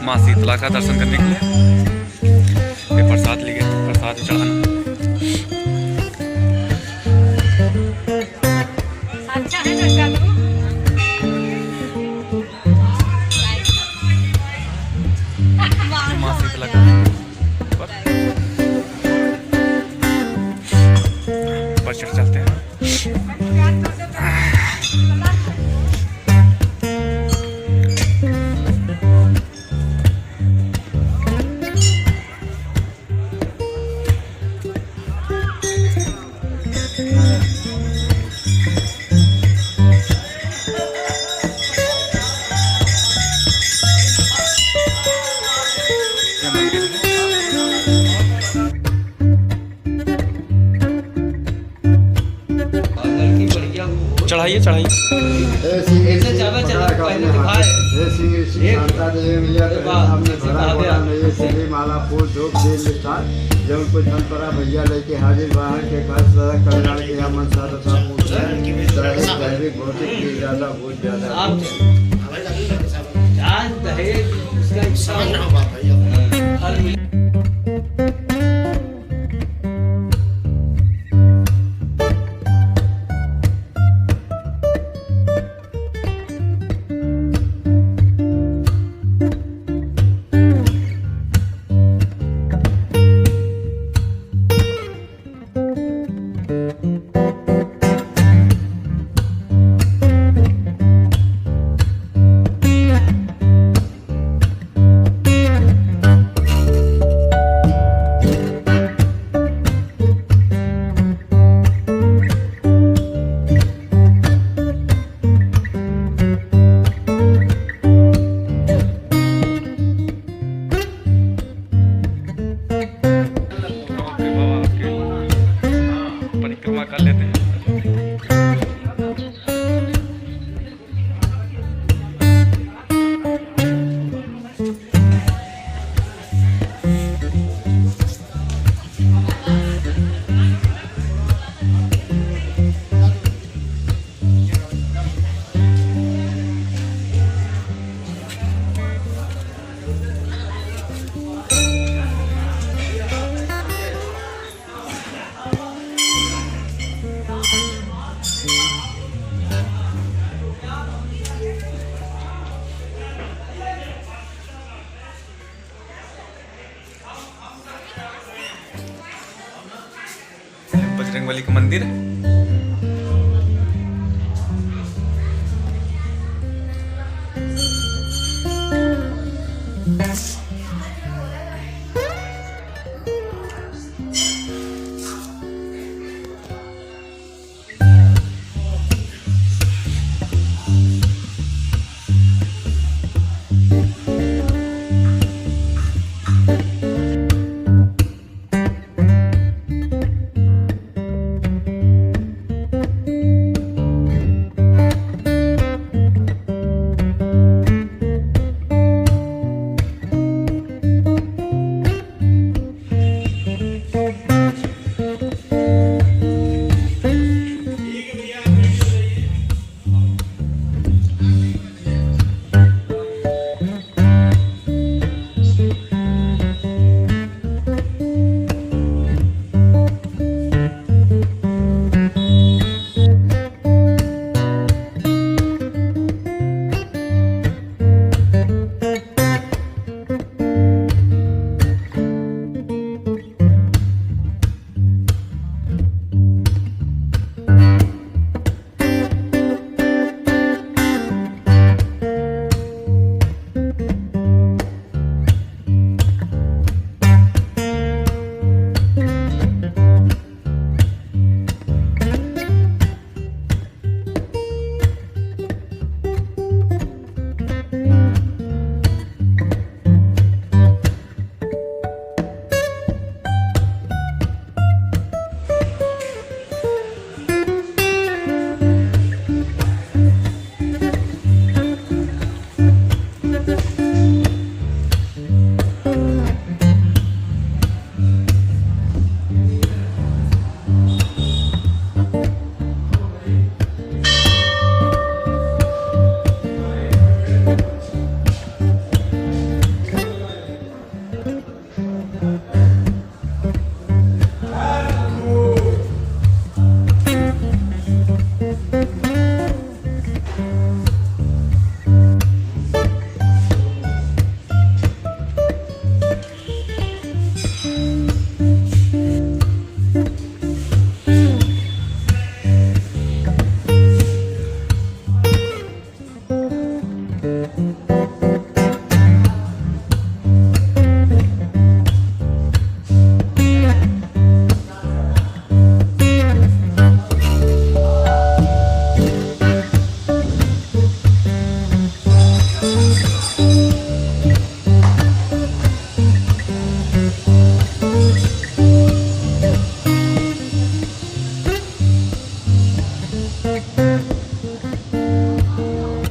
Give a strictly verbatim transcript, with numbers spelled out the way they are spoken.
माँ शीतला का दर्शन करने के लिए ये प्रसाद लिए, प्रसाद चढ़ाना। अच्छा है ना, इसका तो? माँ शीतला का ऊपर, ऊपर चढ़ चलते हैं। चढ़ाइए, चढ़ाइए। हे सिंह, ऐसे सिंह, ज्यादा चला, पकड़ा पहले अपने दिखाए। हाथ। हे सिंह, सिंह, एक। शांता देवी मैया के अरे वाह, सामने ऐसे भरा कहा हुआ गया। है, ये सिंह माला, फूल, धूप, दीप, मिष्ठान, जौन कुछ मन पड़ा भैया लेके हाजिर बा, के पास सदा कल्याण के या मन साथ साथ पूछ है। दहेज, दहेज, भौतिक की ज्यादा, बहुत ज्यादा। आप आज दहेज उसका एक समझ ना हो बात भैया। हाँ। परिक्रमा कर लेते हैं। बजरंग बली का मंदिर।